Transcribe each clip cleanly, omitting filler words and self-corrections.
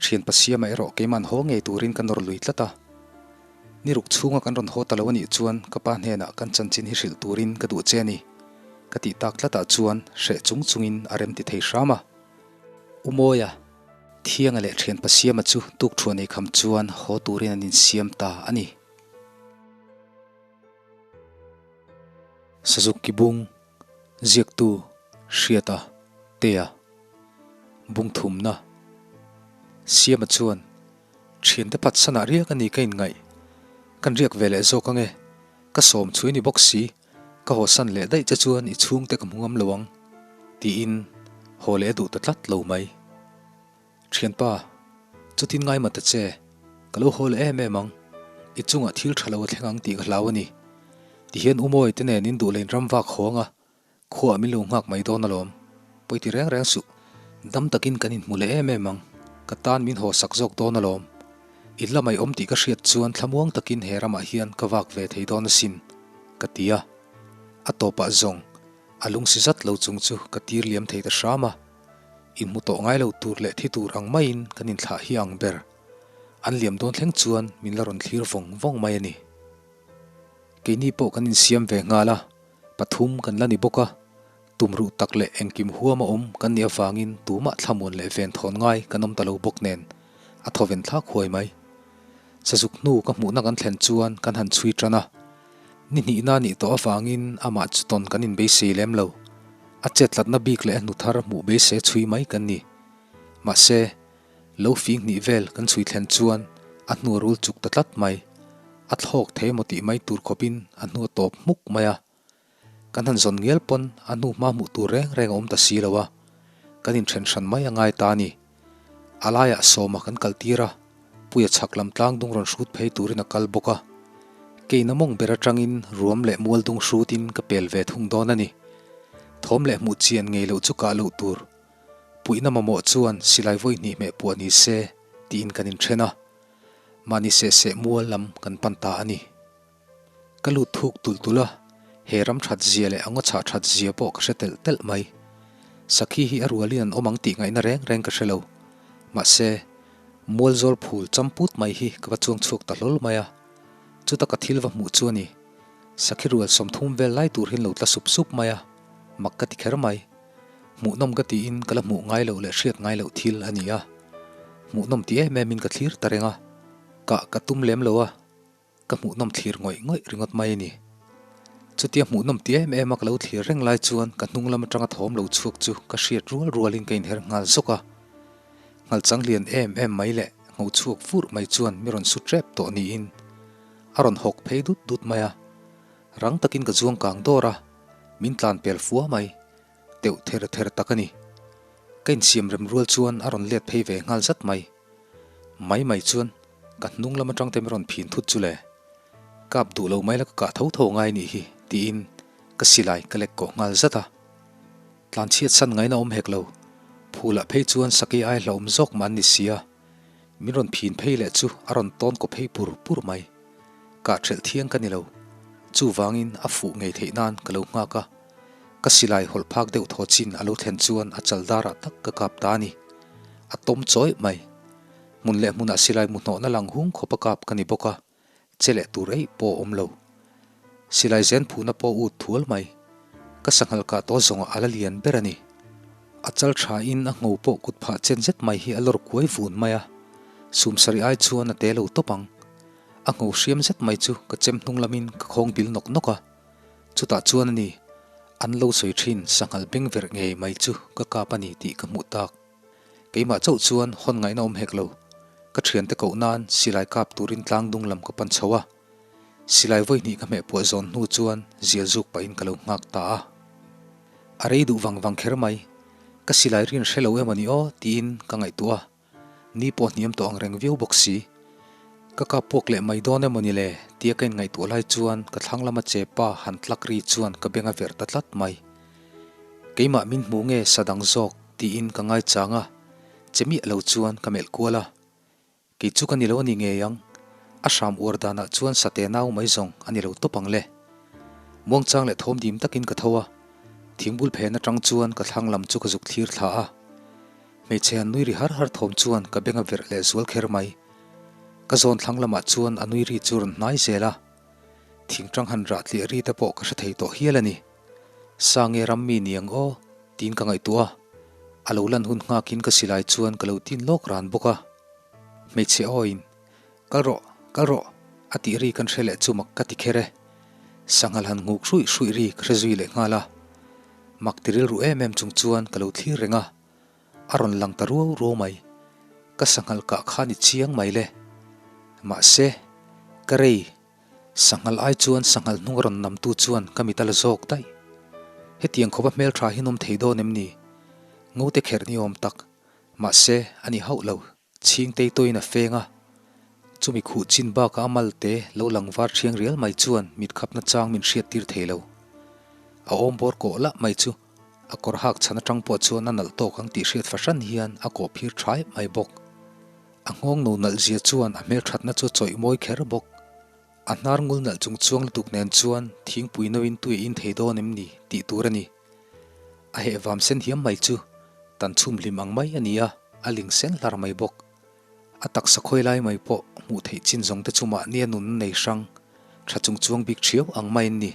Thianpa Siama erawh keiman haw ngei turin ka nawr lui tlat a. Ni ruk chhunga kan rawn haw ta lo a nih chuan ka pa hnenah kan chanchin hi hrilh turin ka duh che a ni, ka tih tak tlatah chuan hreh chung chungin a rem ti thei hram a. U Mawia, Thianga leh thianpa Siama chu tukthuan ei kham chuan haw turin an insiam ta a ni. Sazuk ki bung, ziaktu, Hriata, Tea, bung thumna, Siama chuan Thiante phatsanah riak a ni ka inngaih. Kan riak ve leh zawk ange. Ka sawm chhui ni bawk si, ka hawsan leh daih che chuan i chhungte ka hmu ngam lo ang, tiin haw leh a duh ta tlat lo mai. Thianpa, chutin ngai mah ta che, ka lo haw leh em em ang. I chungah thil tha lo a thleng ang tih ka hlau a ni. Tihian u Mawi te nen in duh lein ram vak hawng a, Khuaah min lo nghak mai dawn alawm. Pawi ti reng reng suh. Dam takin kan inhmu leh em em ang. Ka tan min haw sak zawk dawn alawm. I lamai awm tih ka hriat chuan thlamuang takin he ramah hian ka vak ve thei dawn asin, ka ti a. A tawpah zawng, a lungsi zat lo chung chu ka tir liam thei ta hram a. Inhmu tawh ngai lo tur leh thi tur ang maiin kan inthlah hi ang ber. An liam dawn thleng chuan min la rawn thlir vawng vawng mai a ni. Keini pawh kan insiam ve nghal a. Pathum kan la ni bawk a, tumruh tak leh engkim huam a awm kan nih avangin tumah thlamuan leh ven thawn ngai kan awm ta lo bawk nen a thawven thlak huai mai. Sazuk hnu ka hmuhna kan thlen chuan kan han chhui tan a, ni hnihna nih tawh avangin amah chu tawn kan inbeisei lem lo. A chetlatna bik leh a hnu thar hmuh beisei chhui mai kan ni. Mahse, Lo fing hnih vel kan chhui thlen chuan a hnu a rul chuk ta tlat mai. A thlawk thei emaw tih mai tur khawpin a hnu a tawp hmuk mai a. Kan han zawn ngial pawn a hnu hma hmuh tur reng reng a awm ta si lo a. Kan inthen hran mai a ngai ta a ni. A laiah sawma kan kal tir a, Puia chhak lam tlang dung rawn hrut phei turin a kal bawk a. Keina mawng ber atangin ruam leh mual dung hrutin ka pel ve thung dawn a ni. Thawm leh hmuh chian ngei loh chu kah loh tur. Puihna mamawh chuan silai vawi hnih hmeh puah ni se tiin kan inthen a, mahni seh seh mual lam kan pan ta a ni. Ka lut thuk tulh tulh a, he ram that zia leh a ngaw chhah that zia pawh ka hre telh telh mai. Sakhi hi a rualin an awm ang tih ngaihna reng reng ka hre lo. Mahse, mual zawl phul cham put mai hi ka va chuang chhuak ta hlawl mai a, chuta ka thil va hmuh chu a ni. Sakhi rual 30 vel lai tur hi an lo tla sup sup mai a, mak ka ti kher mai. Hmuhnawm ka tiin ka la hmuh ngai loh leh hriat ngai loh thil a ni a. Hmuhnawm ti em em in ka thlir ta reng a, kah ka tum lem lo a, ka hmuhnawm thlir ngawih ngawih ringawt mai a ni. Chutia hmuhnawm ti em em a ka lo thlir reng lai chuan ka hnung lam atanga thawm lo chhuak chu ka hriat rual rualin ka inher nghal zawk a. Nghalchang lian em em mai leh ngho chhuak fur mai chuan mi rawn su tep tawh niin a rawn hawk phei dut dut mai a. Rang takin ka zuang kang dawr a, min tlan pel fua mai. Teuh ther ther tak a ni. Ka insiam rem rual chuan a rawn let phei ve nghal zat mai. Mai mai chuan ka hnung lam atang te min rawn phin thut chu le. Kap duh lo mai la ka kah tho tho ngai nih hi tiin ka silai ka lek kawh nghal zat a. Tlan chhiat san ngaina awm hek lo. Phulah phei chuan sakei ai hlauhawm zawk mah an ni sia. Min rawn phin phei leh chu a rawn tawn kaw phei pur pur mai. Kah ṭhelh thiang ka ni lo. Chuvangin a fuh ngei theih nan ka lo nghak a. Ka silai hawlh phak deuh thaw chin a lo thlen chuan a chal darah tak ka kap ta a ni. A tawm chawih mai. Hmun leh hmunah silai mu hnawhna lang hung khawp a kap ka ni bawk a, che leh tur eih pawh a awm lo. Silai zen phuhna pawh ut thual mai. Ka sanghal kah tawh zawngah a la lian ber a ni. A chal tha in a ngho pawh kut phah chen zet mai hi a lawr kuai vun mai a, sum sarih ai chuan a te lo tawp ang. A ngho hriam zet mai chu ka chem hnung lamin ka khawng bil nawk nawk a. Chutah chuan a ni, an lo sawi thin sanghal beng verh ngei mai chu ka kap a ni tih ka hmuh tak. Keimah chauh chuan hawn ngaihna awm hek lo. Ka thiante koh nan silai kap turin tlang dung lam ka pan chho a. Silai vawi hnih ka hmeh puah zawn hnu chuan zial zuk pahin ka lo nghak ta a. A rei duh vang vang kher mai. Ka silai rin hre lo em a ni aw tiin ka ngaihtuah a. Ni pawh hniam tawh ang reng viau bawk si. Ka kap puak leh mai dawn emaw ni le tia ka inngaihtuah lai chuan ka thlang lama che pa han tlak ri chuan ka beng a verh ta tlat mai. Keimah min hmu nge sa dang zawk tiin ka ngaichang a, che miah lo chuan ka melh kual a. Kei chu ka ni lo a ni ngei ang. A hram uar danah chuan sate nau mai zawng a ni lo tawp ang le. Muangchang leh thawm dim takin ka tho a, thingbul phen atang chuan ka thlang lam chu ka zuk thlir thla a. Hmeichhe han nui ri har har thawm chuan ka beng a verh leh zual kher mai. Ka zawn thlang lamah chuan a nui ri chu rawn hnai zel a. Thingtang han rah tliah ri te pawh ka hre thei tawh hial a ni. Sange ram mi ni ang aw, tiin ka ngaihtuah a. A lo lan hun nghakin ka silai chuan ka lo tin lawk ran bawk a. Hmeichhe awiin, Kal rawh, kal rawh, a tih ri kan hre leh chu mak ka ti kher e. Sanghal han nghuk hruih hruih ri ka hre zui leh nghal a. Mak ti rilru em em chung chuan ka lo thlir reng a. A rawn lang ta ruau ruau mai. Ka sanghal kah kha ni chiang mai le. Mahse, ka rei, sanghal ai chuan sanghal hnung a rawn namtu chuan ka mit a la zawk daih. Hetiang khawpa hmeltha hi nawm thei dawn em ni? Ngote kherh ni awm tak. Mahse, a ni hauh lo. Chhingtei tawhin a feng a, chumi khuh chin bakah a malte lo lang var thiang rial mai chuan mit khapna chang min hriattir thei lo. A awm bawr kawh lah mai chu a kawr hak chhan atang pawh chuan a nalh tawk ang tih hriat fahran hian a kawh phir thai mai bawk. A nghawng no nalh zia chuan a hmelthatna chu a chawih mawi kher bawk. A hnar ngul nalh chung chuang lutuk nen chuan thingpui noin tui a in thei dawn em ni tih tur a ni. A heh vam sen hiam mai chu tan chhum hlim ang mai a ni a, a ling sen hlar mai bawk. A taksa khawi lai mai pawh hmuh theih chin zawng te chu mahni a nun nei hrang, tha chung chuang bik thiau ang mai an ni.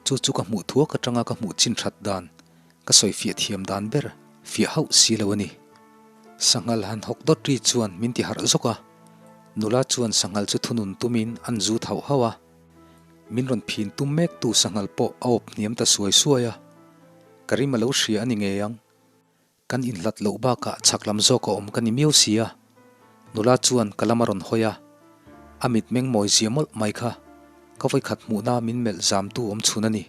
Chu chu ka hmuh thuak atanga ka hmuh chin that dan, ka sawi fiah thiam dan ber fiah hauh si lo a ni. Sanghal han hawk dawt ri chuan min ti harh zawk a, nula chuan sanghal chu thunun tumin an zut hauh hauh a. Min rawn phin tum mek tu sanghal pawh a awp hniam ta suai suai a, ka rim a lo hria a ni ngei ang. Kan inhlat loh bakah chhak lam zawk a awm ka ni miau si a, nula chuan ka lam a rawn hawi a, a mitmeng mawi zia mawlh mai kha ka vawikhat hmuhna min melh zamtu awm chhun a ni.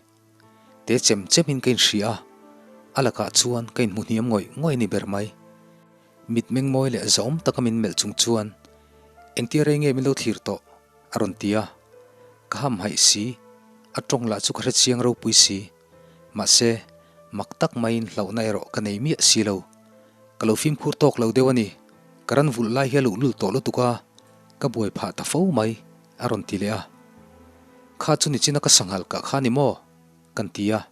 Te chem chemin ka inhria a, a lakah chuan ka inhmu hniam ngawih ngawih a ni ber mai. Mitmeng mawi leh zahawm taka min melh chung chuan, Engtia rei nge min lo thlir tawh? a rawn ti a, ka hamhaih si, a tawng lah chu ka hrechiang ropui si. Mahse, mak tak maiin hlauhna erawh ka nei miah si lo. Ka lo fimkhur tawk lo deuh a ni, ka ran vulh lai hi a luhlul tawh lutuk a, ka buai phah ta fo mai, a rawn ti leh a. Kha chu nichina ka sanghal kah kha ni maw? Kan ti a.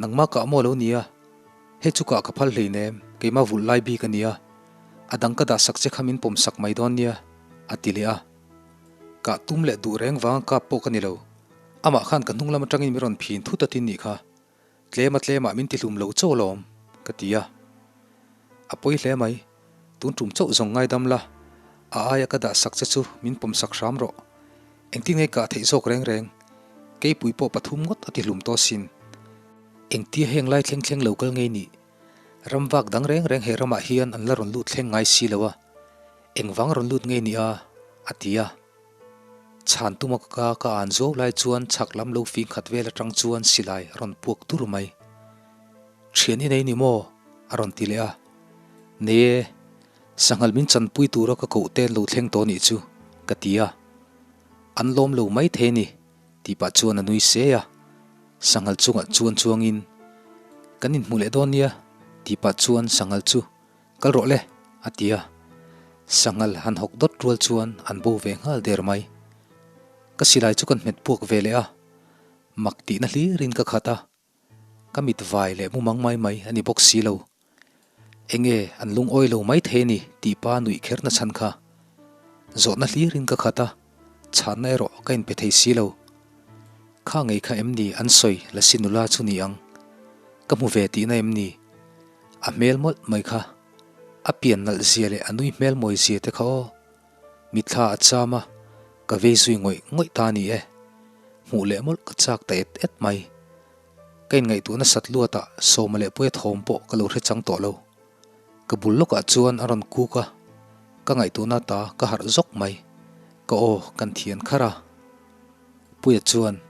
Nangmah kah maw lo nia? Hei chu kah ka phal hleinem, keimah vulh lai bik a nia. A dang ka dah sak che kha min pawm sak mai dawn nia, a ti leh a. Kah tum leh duh reng vanga kap pawh ka ni lo. Amah khan ka hnung lam atangin min rawn phin thut a tin nih kha. Tlema tlemah min tihlum lo chauh alawm, ka ti a. A pawi hle mai, tun tum chauh zawng ngaidam la, a aia ka dah sak che chu min pawm sak hram rawh. Engtin nge kah theih zawk reng reng? Keipui pawh pathum ngawt a tihlum tawh asin. Engtia heng lai thleng thleng lo kal ngei nih? Ram vak dang reng reng he ramah hian an la rawn lut thleng ngai si lo a, engvang rawn lut ngei nih a? a ti a. Chhan tuma ka ka ka an zuau lai chuan chhak lam lo fing khat vel atang chuan silai a rawn puak dur mai. Thian i nei ni maw? a rawn ti leh a. Nei e, sanghal min chanpui tura ka koh te an lo thleng tawh nih chu, ka ti a. An lawm lo mai thei a ni, tih pah chuan a nui se a. Sanghal chungah chuan chuangin, Kan inhmu leh dawn nia, tih pah chuan sanghal chu Kal rawh le, a ti a. Sanghal han hawk dawt rual chuan an bo ve nghal der mai. Ka silai chu kan hmet puak ve leh a, mak tihna hlirin ka khat a. Ka mit vai leh mumang mai mai a ni bawk si lo. Enge an lungawi lo mai thei a ni tih pa nuih kher na chhan kha. Zawhna hlirin ka khat a, chhanna erawh ka inpe thei si lo. Kha ngei kha em ni an sawi Lasi nula chu ni ang? Ka hmu ve tihna em ni? A hmel mawlh mai kha. A pian nalh zia leh a nui hmel mawi zia te kha aw. Mitthla a cham a, ka vei zui ngawih ngawih ta a ni e. Hmuh leh mawlh ka chak ta et et mai. Ka inngaihtuah nasat luatah Sawma leh Puia thawm pawh ka lo hre chang tawh lo. Ka bul lawkah chuan a rawn kuk a, ka ngaihtuahna ta ka harh zawk mai. Ka aw kan thian kharh a. Puia chuan,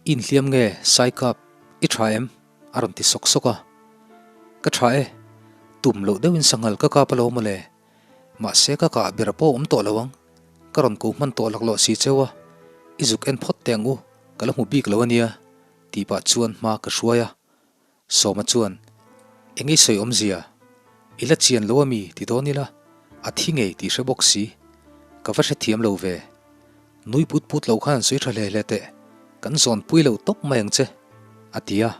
I inhliam nge Saikap, i tha em? A rawn ti sawk sawk a. Ka tha e, tum loh deuhin sanghal ka kap alawm mawle. Mahse ka kah ber pawh awm tawh lo ang. Ka rawn ko hman tawh laklawh si cheu a, i zuk en phawt teh ang u, ka la hmu bik lo ania, tih pah chuan hma ka hruai a. Sawma chuan, Eng ei sawi awmzia? I la chian lo ami ti dawn ila, a thi ngei tih hre bawk si. Ka va hrethiam lo ve. Nui put put lo khan an sawi tha hle hle teh, kan zawn pui lo tawp mai ang che, a ti a.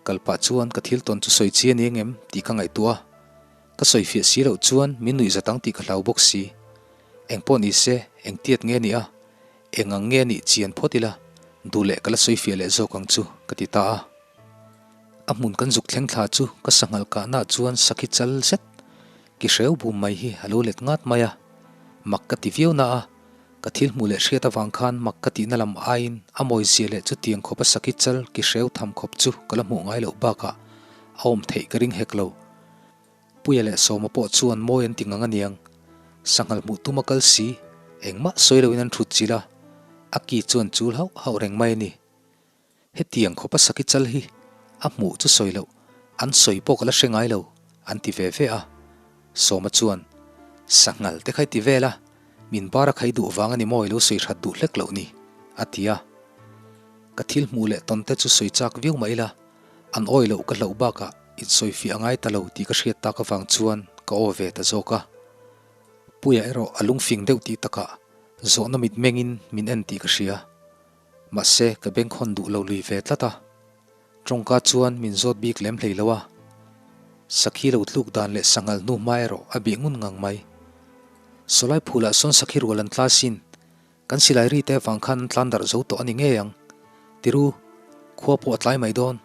Kal pah chuan ka thil tawn chu sawi chi a ni ang em tih ka ngaihtuah a. Ka sawifiah si loh chuan min nuih zat ang tih ka hlau bawk si. Engpawh ni se, engtiat nge nia, eng ang nge nih chian phawt ila, duh leh ka la sawifiah leh zawk ang chu ka ti ta a. A hmun kan zuk thleng thla chu ka sanghal kahna chuan sakhi chal zet ki hreu bum mai hi a lo let ngat mai a. Mak ka ti viau na a, ka thil hmuh leh hriat avang khan mak ka tihna lam aiin a mawi zia leh chutiang khawpa sakhi chal ki hreu tham khawp chu ka la hmuh ngai loh bakah a awm theih ka ring hek lo. Puia leh Sawma pawh chuan mawi an ti ngang aniang. Sanghal hmuh tum a kal si, engmah sawi loin an thut chilh a, a ki chuan chul hauh hauh reng mai a ni. Hetiang khawpa sakhi chal hi a hmuh chu sawi loh, an sawi pawh ka la hre ngai lo, an ti ve ve a. Sawma chuan, Sanghal te kha i ti vel a, min bar a khai duh vang a ni maw i lo sawi hrat duh hlek loh ni, a ti a. Ka thil hmuh leh tawn te chu sawi chak viau mah ila, an awi loh ka hlauh bakah insawifiah a ngai ta lo tih ka hriat tak avang chuan ka aw ve ta zawk a. Puia erawh a lungfing deuh tih takah zawhna mitmengin min en tih ka hria. Mahse, ka bengkhawn duh lo lui ve tlat a. Tawngka chuan min zawt bik lem hlei lo a. Sakhi lo tluk dan leh sanghal hnu hma erawh a bih ngun ngang mai. Sawlai phulah sawn sakhi rual an tla sin. Kan silai ri te avang khan an tlan darh zo tawh a ni ngei ang. Tiru, khua pawh a tlai mai dawn.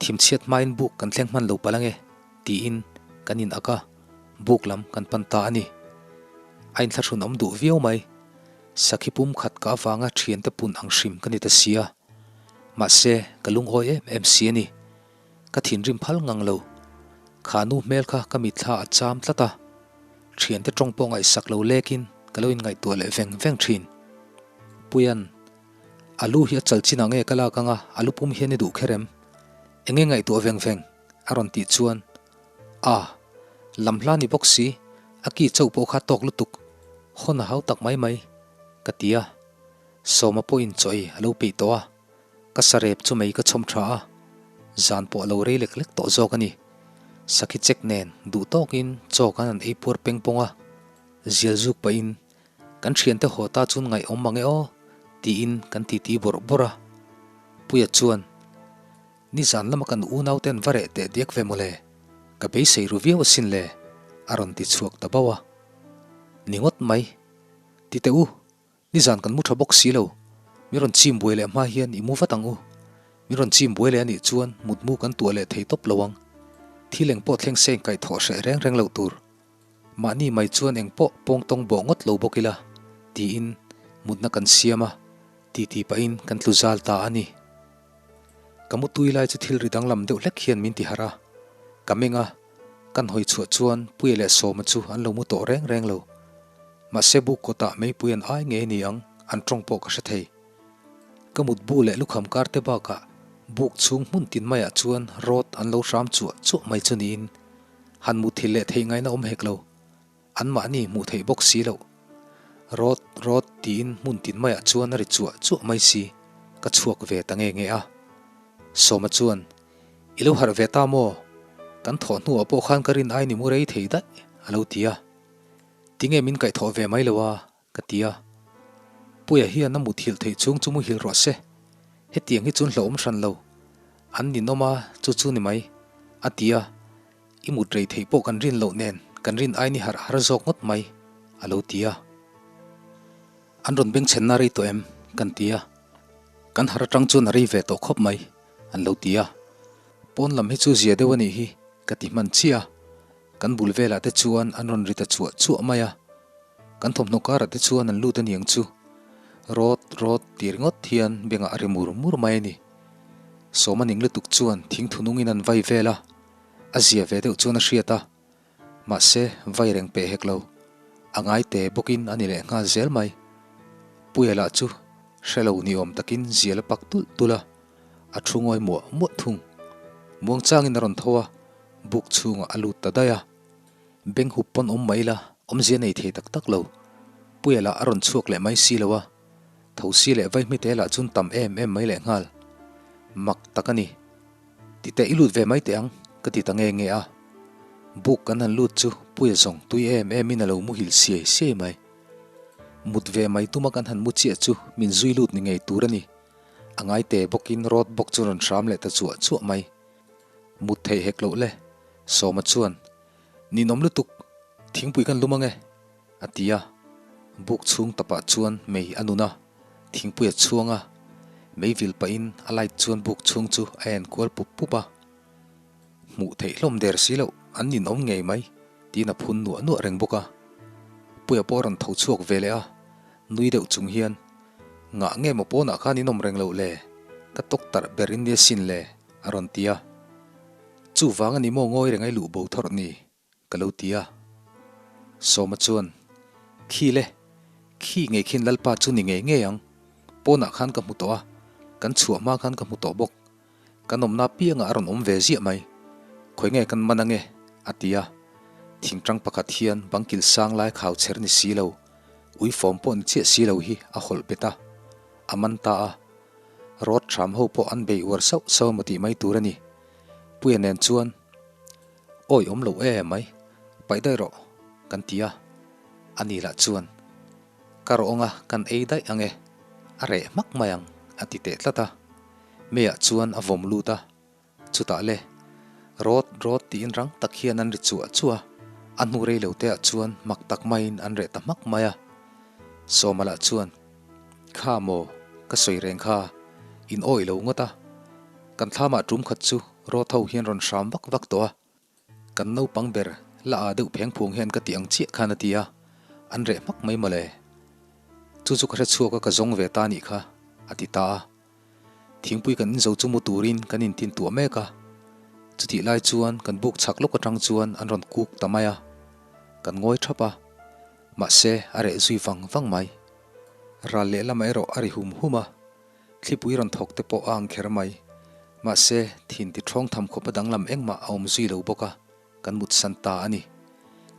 Thimchhiat hmain buk kan thleng hman lo palh ange, tiin kan in ak a, buk lam kan pan ta a ni. A inthlahrun awm duh viau mai. Sakhi pum khat ka avanga thiante pun ang hrim ka ni ta sia. Mahse, ka lungawi em em si a ni. Ka thinrim phal ngang lo. Kha nu hmel kha ka mitthla a cham tlat a. Thiante tawng pawh ngaihsak lo lekin ka lo inngaihtuah leh veng veng thin. Puian, A lu hi a chal chinah nge ka lak anga a lu pum hian i duh kher em? Enge ngaihtuah veng veng? a rawn tih chuan, A, lam hla ni bawk si, a ki chauh pawh kha tawk lutuk, hawn a hau tak mai mai, ka ti a. Sawma pawhin chaw ei a lo peih tawh a, ka sarep chu mei ka chhawm tha a, zan pawh a lo rei lek lek tawh zawk a ni. Sakhi chek nen duh tawkin chaw kan han ei puar peng pawng a, zial zuk pahin kan thiante haw ta chun ngaihawm mang e aw tiin kan titi bawrh bawrh a. Puia chuan. Nizan lama kan unau ten va reh teh diak ve mawle, ka beisei ru viau asin le, a rawn ti chhuak ta bauh a. Ni ngawt mai. Ti teh u, nizan kan mu tha bawk si lo, min rawn chim buai leh hma hian i mu vat ang u. Min rawn chim buai leh anih chuan mutmu kan tuah leh thei tawp lo ang. Thil eng pawh thleng se inkaih thawh hreh reng reng loh tur. Mahni mai chuan eng pawh pawngtawng bawh ngawt lo bawk ila, tiin mutna kan siam a, titi pahin kan tlu zal ta a ni. Ka mutui lai chu thil ri danglam deuh hlek hian min ti harh a, ka meng a, kan hawi chhuah chuan Puia leh Sawma chu an lo mu tawh reng reng lo. Mahse buk kawtah meipui an ai ngei ni ang, an tawng pawh ka hre thei. Ka mutbu leh lukham kar te bakah buk chhung hmun tin maiah chuan rawt an lo hram chuah chuah mai chu niin han muthilh leh theih ngaihna awm hek lo. Anmahni hmuh theih bawk si loh. Rawt, rawt tiin hmun tin maiah chuan a ri chuah chuah mai si, ka chhuak ve ta nge nge a. Sawma chuan, I lo harh ve ta maw? Kan thawh hnuah pawh khan ka rin aini mu rei thei daih, a lo ti a. Tinge min kaihthawh ve mai lo a? Ka ti a. Puia hian a muthilh theih chhung chu muhil rawh se. Hetiang hi chun hlauhawm hran lo. An ninawm a, chu chu ni mai. A ti a. I mut rei theih pawh kan rin loh nen kan rin aini harh har zawk ngawt mai, a lo ti a. An rawn bengchhenna rei tawh em? Kan ti a. Kan harh atang chuan a rei ve tawh khawp mai, an lo ti a. Pawn lam hi chu zia deuh a nih hi, ka ti hman chiah a. Kan bul velah te chuan an rawn ri ta chuah chuah mai a. Kan thawmhnaw karah te chuan an lut a niang chu. Rawt rawt tih ringawt hian bengah a ri mur mur mai a ni. Sawma ning lutuk chuan thing thunungin an vai vel a, a zia ve deuh chuan a hriat a. Mahse, vai reng peh hek lo. A ngai te bawkin a ni leh nghal zel mai. Puia lah chu hre lo ni awm takin zial a pak tulh tulh a, a thu ngawi muah muah thung. Muangchangin a rawn tho a, buk chhungah a lut ta daih a. Beng hup pawn awm mai ila, awmzia nei thei tak tak lo. Puia lah a rawn chhuak leh mai si lo a, thosi leh vaihmite lah chun tam em em mai leh nghal. Mak tak a ni. Ti teh i lut ve mai teh ang, ka ti ta nge nge a. Buk kan han lut chu Puia zawng tui em em in a lo muhil siai siai mai. Mut ve mai tuma kan han mu chiah chu min zui lut ni ngei tur a ni. A ngai te bawkin rawt bawk chu rawn hram leh ta chuah chuah mai. Mut theih hek loh le, Sawma chuan. Ninawm lutuk, thingpui kan lum ange, a ti a. Buk chhung tapah chuan mei a nun a, thingpui a chhuang a, mei vil pahin a light chuan buk chhung chu a en kual pup pup a. Hmuh theih hlawm der si loh, an ninawm ngei mai, tiin a phun nuah nuah reng bawk a. Puia pawh a rawn tho chhuak ve leh a, nui deuh chung hian, Ngah nge maw pawnah khan in awm reng loh le? Ka tawk tarh ber in nia sin le, a rawn ti a. Chuvang a ni maw ngawi reng ai luh bo thawrh ni? Ka lo ti a. Sawma chuan, Khi le, khi ngei khin Lalpa chu ni ngei ngei ang. Pawnah khan ka hmu tawh a, kan chhuah hma khan ka hmu tawh bawk. Kan awmna piangah a rawn awm ve ziah mai. Khawi nge kan man ange? a ti a. Thingtang pakhat hian bangkil sang lai khau chher ni si lo, uifawm pawh ni chiah si lo hi a hawlh bet a, a man ta a. Rawt hram ho pawh an bei uar sauh sauh emaw tih mai tur a ni. Puia nen chuan, Awi awm lo e mai, paih daih rawh, kan ti a. Ani lah chuan, Ka rawh anga kan ei daih ange, a reh hmak mai ang, a ti teh tlat a. Meiah chuan a vawm lut a, chutah le, Rawt rawt tiin rang tak hian an ri chuah chuah a, a hnu rei lo teah chuan mak tak maiin an reh ta hmak mai a. Sawma lah chuan, Kha maw, ka sawi reng kha, in awih lo ngawt a, kan thlamah tum khat chu rawt ho hian rawn hram vak vak tawh a, kan naupang ber la ah deuh pheng phung hian ka ti ang chiah khan a ti a, an reh hmak mai mawle. Chu chu ka hre chhuak a ka zawng ve ta anih kha, a ti ta a. Thingpui kan inzo chu mu turin kan intin tuah mek a, chutih lai chuan kan buk chhak lawk atang chuan an rawn kuk ta mai a, kan ngawi thap a, mahse a reh zui vang vang mai. Ral lehlamah erawh a ri hum hum a, thlipui rawn thawk te pawh a ang kher mai, mahse thin ti thawng tham khawp a danglam engmah a awm zui lo bawk a. Kan mutsan ta a ni.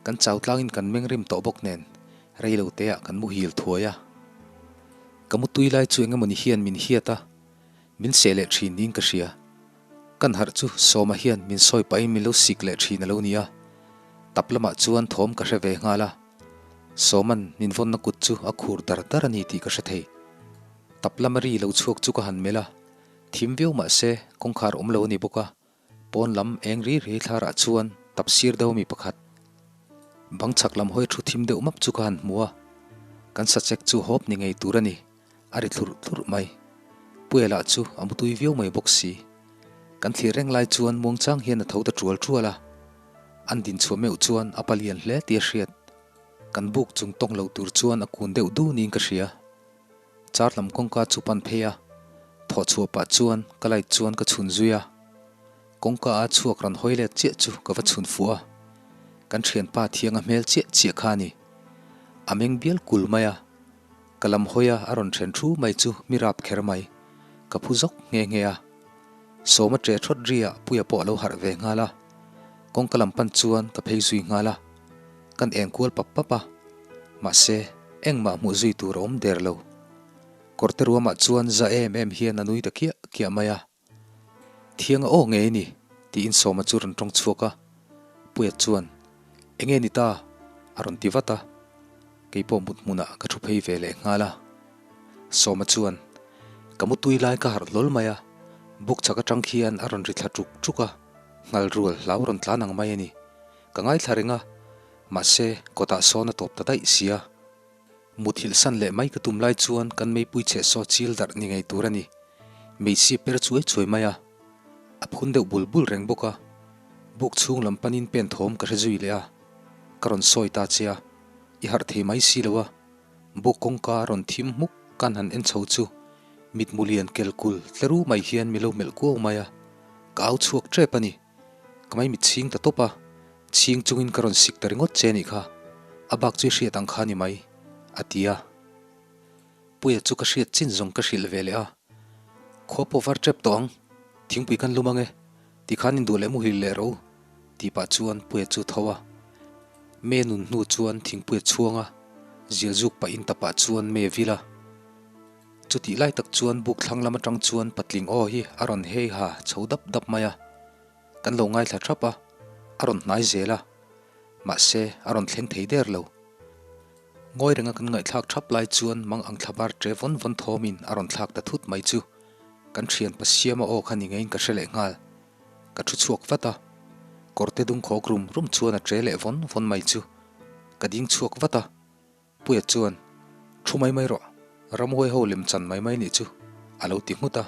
Kan chau tlangin kan meng rim tawh bawk nen rei lo teah kan muhil thuai a. Ka mutui lai chu engemawni hian min hiat a, min seh leh thin niin ka hria. Kan harh chu Sawma hian min sawi pahin min lo sik leh thin a lo ni a. Tap lamah chuan thawm ka hre ve nghal a. Sawma'n min vawnna kut chu a khur dar dar a ni tih ka hre thei. Tap lama ri lo chhuak chu ka han melh a, thim viau mah se kawngkhar awm lo a ni bawk a. Pawn lam eng ri ri thlarah chuan tap sir deuh mi pakhat bang chhak lam hawi thu thim deuh map chu ka han hmu a, kan sachek chu hawp ni ngei tur a ni, a ri thlurh thlurh mai. Puia lah chu a mutui viau mai bawk si. Kan thlir reng lai chuan muangchang hian a tho ta tual tual a, an din chhuah meuh chuan a palian hle tih a hriat. Kan buk chung tawng lo tur chuan a kun deuh du niin ka hria. Car lam kawngka chu pan phei a, thawh chhuah pah chuan ka light chuan ka chhun zui a. Kawngka a chhuak rawn hawi let chiah chu ka va chhun fuh a, kan thianpa thianga hmel chiah chiah kha a ni. A meng bial kul mai a, ka lam hawi a a rawn then thu mai chu mi rap kher mai, ka phu zawk nghe nghe a. Sawma ṭe thawt ri ah Puia pawh a lo harh ve nghal a, kawngka lam pan chuan ka phei zui nghal a. Kan eng kual pap pap a, mahse engmah hmuh zui tur a awm der lo. Kawrte ruamah chuan za em em hian a nui ta kiah kiah mai a. Thianga aw ngei ni, tiin Sawma chu rawn tawng chhuak a. Puia chuan, Enge ni ta? a rawn ti vat a. Kei pawh mut hmunah ka thu phei ve leh nghal a. Sawma chuan, Ka mutui lai ka harh hlawl mai a, buk chhak atang khian a rawn ri thla ṭuk ṭuk a, nghal rual hlau rawn tlan ang mai a ni. Ka ngaithla reng a, mahse kawtah sawn a tawp ta daih sia. Muthilh san leh mai ka tum lai chuan kan meipui chhe saw chil darh ni ngei tur a ni. Meisi per chuai chuai mai a, a phun deuh bul bul reng bawk a. Buk chhung lam panin pen thawm ka hre zui leh a, ka rawn sawi ta che a, i harh thei mai si lo a. Buk kawngka a rawn thim hmuk kan han en chho chu mitmu lian kel kul tleru mai hian mi lo melh kuau mai a, ka au chhuak tep a ni. Ka mai mit chhing ta tawp a, chhing chungin ka rawn sik ta ringawt che nih kha, a bak chu i hriat ang kha ni mai, a ti a. Puia chu ka hriat chin zawng ka hrilh ve leh a, Khua pawh var tep tawh ang, thingpui kan lum ang e, tikhan induh leh muhil leh ro, tih pah chuan Puia chu tho a. Me nun hnu chuan thingpui a chhuang a, zial zuk pahin tapah chuan me vil a. Chutih lai tak chuan buk thlang lam atang chuan patling aw hi a rawn hei ha chho dap dap mai a, kan lo ngaithla thap a, a rawn hnai zel a, mahse a rawn thleng thei der lo. Ngawi renga kan ngaihthlak thap lai chuan mang ang thlabar ṭe vawn vawn thawmin a rawn thlak ta thut mai chu kan thianpa Siama aw kha ni ngeiin ka hre leh nghal. Ka thu chhuak vat a. Kawrte dung khawk rum rum chuan a ṭe leh vawn vawn mai chu ka ding chhuak vat a. Puia chuan, Thu mai mai rawh, ramhuai ho lem chan mai mai nih chu, a lo ti nghut a.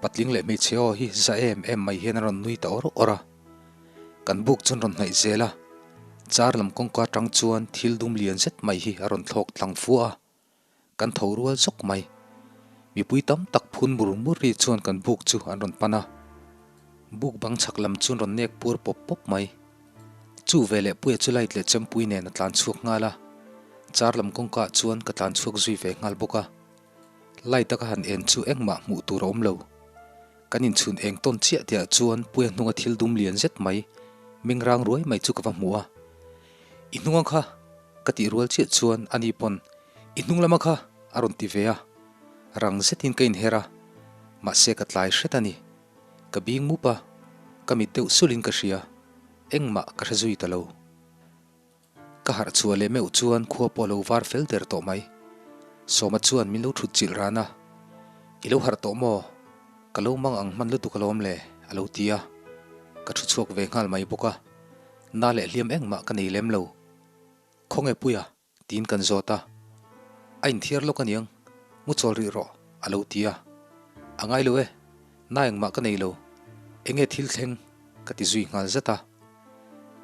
Patling leh hmeichhe aw hi za em em mai hian a rawn nui ta awr awr a. Kan buk chuan rawn hnaih zel a, car lam kawngka atang chuan thil dum lian zet mai hi a rawn thlawk tlang fua a. Kan tho rual zawk mai. Mipui tam tak phun mur mur ri chuan kan buk chu an rawn pan a. Buk bang chhak lam chuan rawn nek puar pawp pawp mai. Chu veleh Puia chu light leh chempui nen a tlan chhuak nghal a. Car lam kawngka ah chuan ka tlan chhuak zui ve nghal bawk a. Light a ka han en chu engmah hmuh tur a awm lo. Kan inchhun eng tawn chiah tihah chuan Puia hnunga thil dum lian zet mai, meng rang ruai mai chu ka va hmu a. I hnunga kha! Ka tih rual chiah chuan ani pawn, I hnung lama kha! a rawn ti ve a. Rang zetin ka inher a, mahse ka tlai hret a ni. Ka bing mup a, ka mit deuh sulin ka hria, engmah ka hre zui ta lo. Ka harh chhuah leh meuh chuan khua pawh a lo var fel der tawh mai. Sawma chuan min lo thut chilh ran a, I lo harh tawh maw? Ka lo mang ang hman lutuk alawm le, a lo ti a. Ka thu chhuak ve nghal mai bawk a, na leh hliam engmah ka nei lem lo. Khawnge Puia? Tiin kan zawt a. A inthiar lawk aniang, mu chawl rih rawh, a lo ti a. A ngai lo e, na engmah ka nei lo, enge thil thleng? ka ti zui nghal zat a.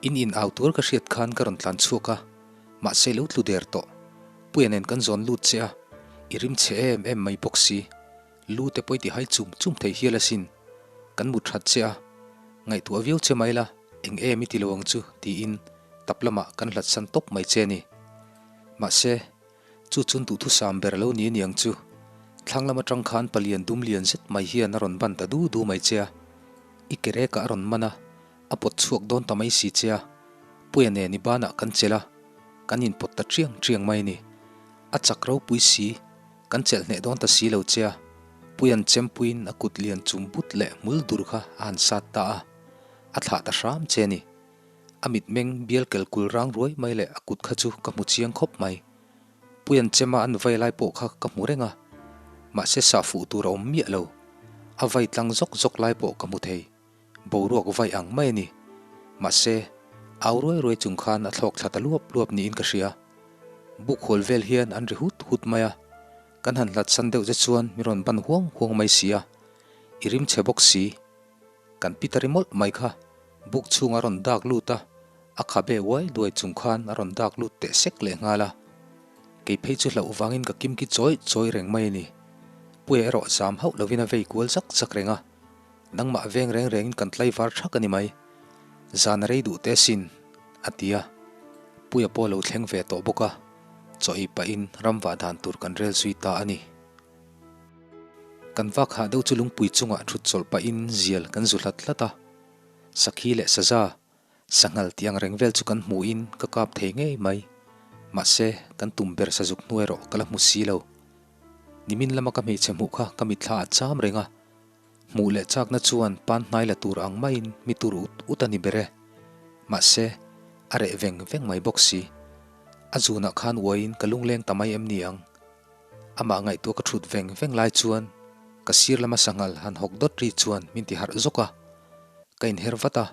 In in au tur ka hriat khan ka rawn tlan chhuak a, mahse lo tlu der tawh. Puia nen kan zawn lut che a, i rim chhe em em mai bawk si. Lu te pawh i ti hai chum chum thei hial asin. Kan mut that che a, ngaihtuah viau che mai la, eng em i ti lo ang chu tiin tap lamah kan hlat san tawp mai che a ni. Mahse, chu chun duhthusam ber lo ni aniang chu. Thlang lam atang khan palian dum lian zet mai hian a rawn ban ta du du mai che a. I ke rekah a rawn man a, a pawt chhuak dawn ta mai si che a. Puia nen i banah kan chelh a, kan inpawt ta chiang chiang mai a ni. A chak ropui si. Kan chelh hneh dawn ta si lo che a, Puia'n chempuiin a kut lian chum but leh hmul dur kha a han sat ta a, a thlah ta hram che a ni. A mitmeng bial kel kul rang ruai mai leh a kut kha chu ka hmu chiang khawp mai. Puia'n chema an vai lai pawh kha ka hmu reng a, mahse sah fuh tur a awm miah lo. A vai tlang zawk zawk lai pawh ka hmu thei. Boruak vaih ang mai a ni. Mahse, au ruai ruai chung khan a thlawk thla ta luap luap niin ka hria. Buk hual vel hian an ri hut hut mai a, kan han hlat san deuh che chuan mi rawn ban huang huang mai si a, i rim chhe bawk si. Kan pi ta ri mawlh mai kha, buk chhungah a rawn dak lut a, a khabe uai duai chung khan a rawn dak lut teh sek leh nghal a. Kei phei chu hlauh vangin ka kimki chawi chawi reng mai a ni. Puia erawh zam hauh lovin a vei kual zak zak reng a. Nangmah veng reng rengin kan tlaivar thak a ni mai. Zan a rei duh teh sin, a ti a. Puia pawh a lo thleng ve tawh bawk a, chaw ei pahin ram vah dan tur kan rel zui ta a ni. Kan vak hah deuh chu lungpui chungah thut chawlh pahin zial kan zu hlat hlat a. Sakhi leh saza, sanghal tih ang reng vel chu kan hmuhin ka kap thei ngei mai. Mahse, kan tum ber sazuk hnu erawh ka la hmu si lo. Nimin lama ka hmeichhe hmuh kha ka mitthla a cham reng a. Hmuh leh chakna chuan pan hnai la tur ang maiin mi tur ut ut a ni ber e. Mahse, a reh veng veng mai bawk si. A zunah khan uaiin ka lungleng ta mai em ni ang? Amah ngaihtuah ka thut veng veng lai chuan ka sir lama sanghal han hawk dawt ri chuan min ti harh zawk a. Ka inher vat a,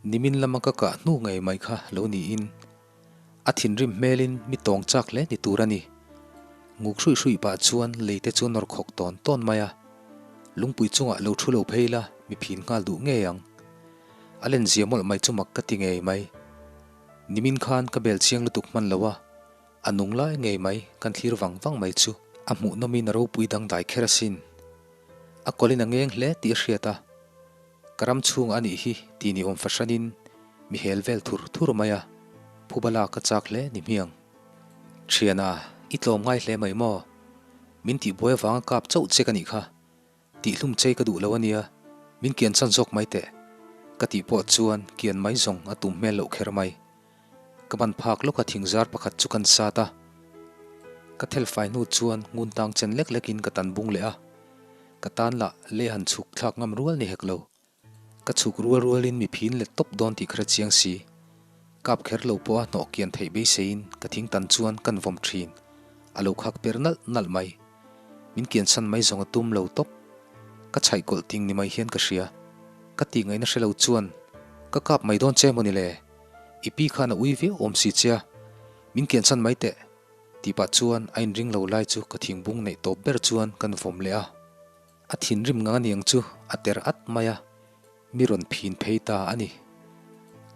Nimin lama ka kah hnu ngei mai kha lo niin a thinrim hmelin mi tawng chak hle ni tur a ni. Nguk hruih hruih pah chuan lei te chu nawr khawk tawn tawn mai a, lungpui chungah lo thu lo phei la mi phin nghal duh ngei ang. A len zia mawlh mai chu mak ka ti ngei mai. Nimin khan ka bel chiang lutuk hman lo a, a nung lai ngei mai kan thlir vang vang mai chu a hmuhnawmin a ropui dangdai kher asin. A kawlin a ngeng hle tih a hriat a. Ka ram chhung a nih hi ti ni awm fahranin mi hel vel thur thur mai a, phuba lak a chak hle ni hmiang. Thiana, i tlawm ngai hle mai maw? Min tihbuai avanga kap chauh che ka nih kha. Tihhlum chei ka duh lo a nia, min kian chan zawk mai teh. Ka tih pawh chuan kian mai zawng a tum hmel loh kher mai. Ka ban phak lawka thingzar pakhat chu kan sat a, ka thelfai hnu chuan ngun tang chen lek lekin ka tan bung leh a. Ka tan lah lei han chhuk thlak ngam rual ni hek lo. Ka chhuk rual rualin mi phin let tawp dawn tih ka hre chiang si. Kap kher lo pawha hnawh kian theih beiseiin ka thing tan chuan kan vawm thin. A lo khak per nalh nalh mai. Min kian san mai zawng a tum lo tawp. Ka chhaih kawlh ting ni mai hian ka hria. Ka tih ngaihna hre lo chuan. Ka kap mai dawn che mawni le? I pi khan a ui viau awm si che a, min kiansan mai teh, tih pah chuan a inring lo lai chu ka thingbung neih tawp ber chuan kan vawm leh a. A thinrim ngang aniang chu a ter at mai a, mi rawn phin phei ta a ni.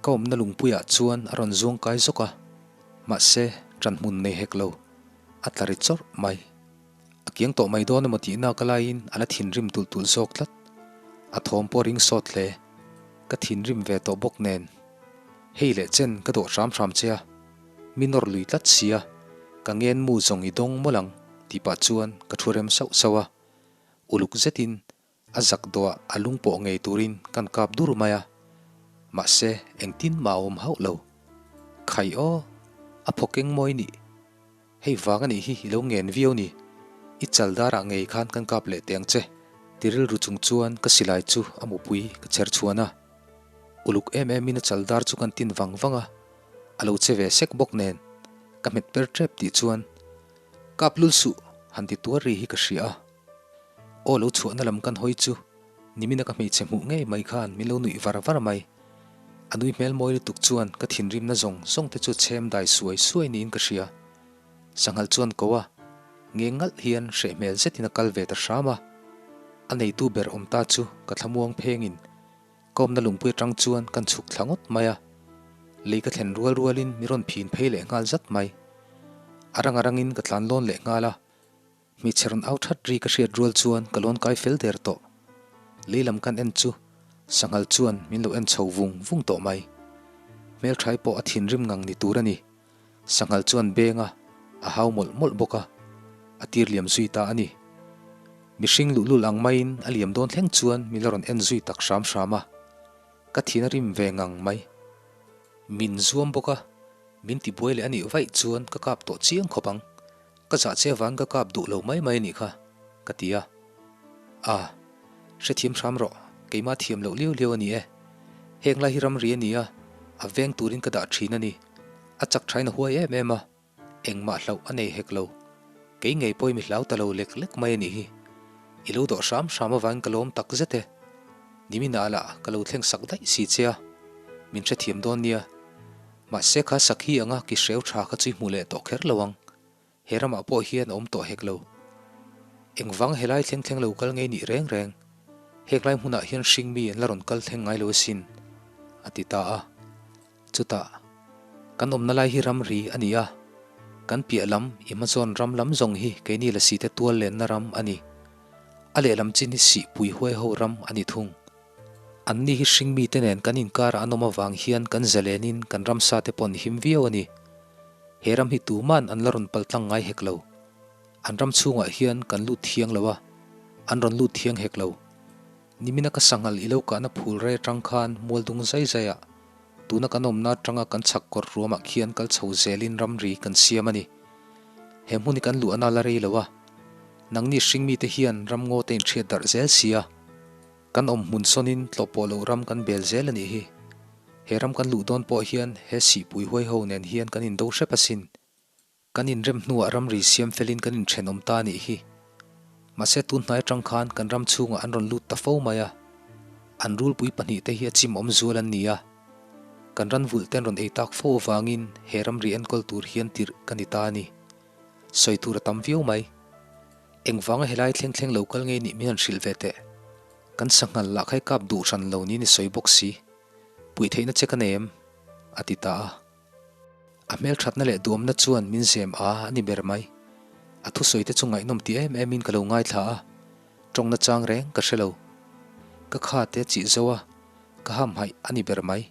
Ka awmna lungpuiah chuan a rawn zuang kai zawk a, mahse ṭan hmun nei hek lo, a tla ri chawrh mai. A kiang tawh mai dawn emaw tihna ka laiin a la thinrim tulh tulh zawk tlat. A thawm pawh ring sawt hle. Ka thinrim ve tawh bawk nen. Hei leh chen ka dawh hram hram che a, mi nawr lui tlat sia, ka ngen mu zawng i dawng mawlh ang tih pah chuan ka thu rem sauh sauh a. Uluk zetin a zak dawhah a lung pawh ngei turin kan kap dur mai a, mahse engtin mah a awm hauh lo. Khai aw, a phaw keng mawi nih. Hei vang a nih hi i lo ngen viau ni. I chal darah ngei khan kan kap leh teh ang che. Ti rilru chung chuan ka silai chu a mupui ka chher chhuan a. Uluk em em in a chal dar chu kan tin vang vang a, a lo che ve sek bawk nen ka hmet per tep tih chuan Kap lul suh han ti tuar ri hi ka hria a. Aw lo chhuahna lam kan hawi chu nimina ka hmeichhe hmuh ngei mai khan min lo nuih var var mai. A nui hmel mawi lutuk chuan ka thinrimna zawng zawng te chu chhem dai suai suai niin ka hria. Sanghal chuan ko a, nge ngalh hian hreh hmel zetin a kal ve ta hram a. A neitu ber awm ta chu ka thlamuang phengin ka awmna lungpui atang chuan kan chhuk thla ngawt mai a. Lei ka thlen rual rualin mi rawn phin phei leh nghal zat mai. A rang a rangin ka tlan lawn leh nghal a. Hmeichhe rawn au that ri ka hriat rual chuan ka lawn kai fel der tawh. Lei lam kan en chu sanghal chuan min lo en chho vung vung tawh mai. Hmelthai pawh a thinrim ngang ni tur a ni. Sanghal chuan beng a, a hau mawlh mawlh bawk a, a tir liam zui ta a ni. Mihring luhlul ang maiin a liam dawn thleng chuan min la rawn en zui tak hram hram a. Ka thin a rim ve ngang mai. Min zuam bawk a, min tibuai leh a nih vaih chuan ka kap tawh chiang khawp ang. Ka zah che avang ka kap duh lo mai mai a nih kha, ka ti a. A, hrethiam hram rawh, keimah thiam loh liau liau a ni e. Heng lai hi ramri a ni a, a veng turin ka dah thin a ni. A chak thain a huai em em a, engmah hlauh a nei hek lo. Kei ngei pawhin mi hlau ta lo lek lek mai a nih hi. I lo dawh hram hram avangin ka lawm tak zet e. Niminah lah ka lo thleng sak daih si che a, min hrethiam dawn nia. Mahse kha sakhi anga ki hreu tha kha chu i hmu leh tawh kher lo ang. He ramah pawh hian a awm tawh hek lo. Engvang helai thleng thleng lo kal ngei nih reng reng. Heklai hmunah hian hring mi an la rawn kal thleng ngai lo asin, a ti ta a. Chutah, kan awmna lai hi ramri a ni a, kan piah lam Amazon ram lam zawng hi keini Lasite tual lenna ram a ni. A lehlam chin hi Sihpui huaiho ram a ni thung. Anni hi hringmite nen kan inkarah an awm avang hian kan zalenin kan ramsate pawh an him viau a ni. He ram hi tuman an la rawn paltlang ngai hek lo. An ram chhungah hian kan lut thiang lo a, an rawn lut thiang hek lo. Nimina ka sanghal i lo kahna phul rei atang khan mualdung zai zaiah tuna kan awmna atanga kan chhak kawr ruamah khian kal chho zelin ramri kan siam a ni. He hmun hi kan luh a nal a rei lo a, nangni hringmite hian ramngaw te inhriat darh zel si a. Kan awm hmun sawnin tlawh pawh loh ram kan bel zel a nih hi. He ram kan luh dawn pawh hian he sihpui huai ho nen hian kan indo hrep asin. Kan inrem hnuah ramri siam felin kan inthenawm ta a nih hi. Mahse tun hnai atang khan kan ram chhungah an rawn lut ta fo mai a. An rulpui pahnihte hi a chim awm zual an ni a. Kan ran vulh ten rawn ei tak fo avangin he ramri enkawl tur hian tirh ka ni ta a ni. Sawi tur a tam viau mai. Engvanga helai thleng thleng lo kal ngei nih min han hrilh ve teh. Kan sanghal lah khai kap duh hran lo niin i sawi bawk si. Puih theihna che ka nei em? a ti ta a. A hmelthatna leh duamna chuan min zem a a ni ber mai. A thusawi te chu ngaihnawm ti em em in ka lo ngaithla a, tawngna chang reng ka hre lo. Ka kha te chih zo a, ka hamhaih a ni ber mai.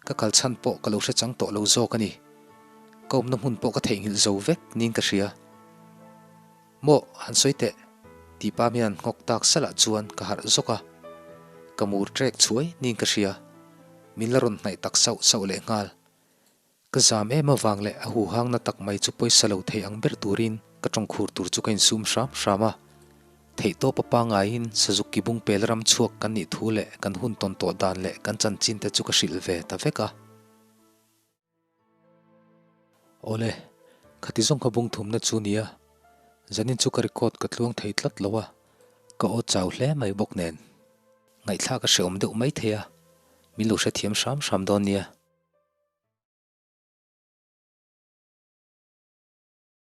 Ka kal chhan pawh ka lo hre chang tawh lo zawk a ni. Ka awmna hmun pawh ka theihnghilh zo vek niin ka hria. Maw, han sawi teh, tih pa mian nghawk tak salah chuan ka harh zawk a. Ka mur trek chhuai niin ka hria. Min la rawn hnaih tak sauh sauh leh nghal. Ka zam em avang leh a huhangna tak mai chu pawisa lo thei ang ber turin ka tawngkhur tur chu ka insum hram hram a. Theihtawp a pangaiin Sazuk Kibung pel ram chhuak kan nih thu leh kan hun tawn tawh dan leh kan chanchin te chu ka hrilh ve ta vek a. Awle, khati zawng kha bung thumna chu nia, zanin chu ka record ka tluang thei tlat lo a, ka aw chau hle mai bawk nen. Ngaihthlak a hreawm deuh mai thei a. Min lo hrethiam hram hram dawn nia.